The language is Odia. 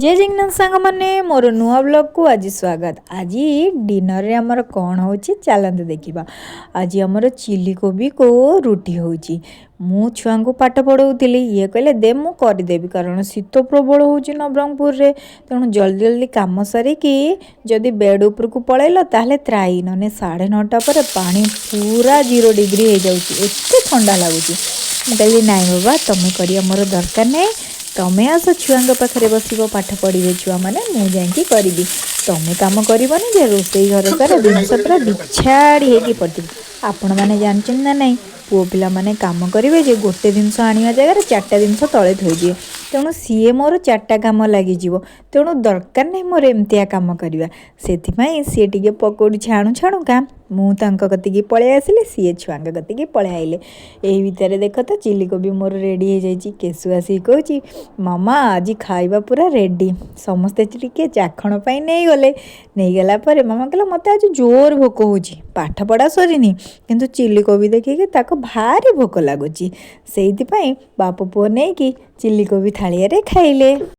ଜୟ ଜଗନ୍ନାଥ ସାଙ୍ଗମାନେ, ମୋର ନୂଆ ବ୍ଲଗ୍କୁ ଆଜି ସ୍ୱାଗତ। ଆଜି ଡିନରରେ ଆମର କ'ଣ ହେଉଛି, ଚାଲନ୍ତୁ ଦେଖିବା। ଆଜି ଆମର ଚିଲି କୋବିକୁ ରୁଟି ହେଉଛି। ମୁଁ ଛୁଆଙ୍କୁ ପାଠ ପଢ଼ଉଥିଲି, ଇଏ କହିଲେ ଦେ ମୁଁ କରିଦେବି, କାରଣ ଶୀତ ପ୍ରବଳ ହେଉଛି ନବରଙ୍ଗପୁରରେ। ତେଣୁ ଜଲ୍ଦି ଜଲ୍ଦି କାମ ସାରିକି ଯଦି ବେଡ଼୍ ଉପରକୁ ପଳେଇଲ ତାହେଲେ ତ୍ରାହି, ନହେଲେ 9:30 ପରେ ପାଣି ପୁରା 0 ଡିଗ୍ରୀ ହେଇଯାଉଛି, ଏତେ ଥଣ୍ଡା ଲାଗୁଛି। ମୁଁ କହିଲି, ନାଇଁ ବାବା, ତମେ କରିବା ମୋର ଦରକାର ନାହିଁ। ତମେ ଆସ, ଛୁଆଙ୍କ ପାଖରେ ବସିବ, ପାଠ ପଢ଼ିବେ ଛୁଆମାନେ, ମୁଁ ଯାଇକି କରିବି। ତମେ କାମ କରିବନି ଯେ ରୋଷେଇ ଘର ସାରା ଜିନିଷ ପୁରା ବିଛାଡ଼ି ହେଇକି ପଡ଼ିଥିବ। ଆପଣମାନେ ଜାଣିଛନ୍ତି ନା ନାହିଁ, ପୁଅ ପିଲାମାନେ କାମ କରିବେ ଯେ ଗୋଟେ ଜିନିଷ ଆଣିବା ଜାଗାରେ ଚାରିଟା ଜିନିଷ ତଳେ ଥୋଇଦିଏ। ତେଣୁ ସିଏ ମୋର ଚାରିଟା କାମ ଲାଗିଯିବ। ତେଣୁ ଦରକାର ନାହିଁ ମୋର ଏମିତିଆ କାମ କରିବା। ସେଥିପାଇଁ ସିଏ ଟିକେ ପକୋଡ଼ି ଛାଣୁ ଛାଣୁକା ମୁଁ ତାଙ୍କ କତିକି ପଳେଇ ଆସିଲି, ସିଏ ଛୁଆଙ୍କ କତିକି ପଳେଇ ଆଇଲେ। ଏଇ ଭିତରେ ଦେଖ ତ, ଚିଲି କୋବି ମୋର ରେଡ଼ି ହେଇଯାଇଛି। କେଶୁ ଆସିକି କହୁଛି, ମାମା, ଆଜି ଖାଇବା ପୁରା ରେଡ଼ି। ସମସ୍ତେ ଟିକେ ଚାଖଣ ପାଇଁ ନେଇଗଲେ। ନେଇଗଲା ପରେ ମାମା କହିଲା, ମୋତେ ଆଜି ଜୋର ଭୋକ ହେଉଛି। ପାଠ ପଢ଼ା ସରିନି, କିନ୍ତୁ ଚିଲି କୋବି ଦେଖିକି ତାକୁ ଭାରି ଭୋକ ଲାଗୁଛି। ସେଇଥିପାଇଁ ବାପ ପୁଅ ନେଇକି ଚିଲି କୋବି ଥାଳିଆରେ ଖାଇଲେ।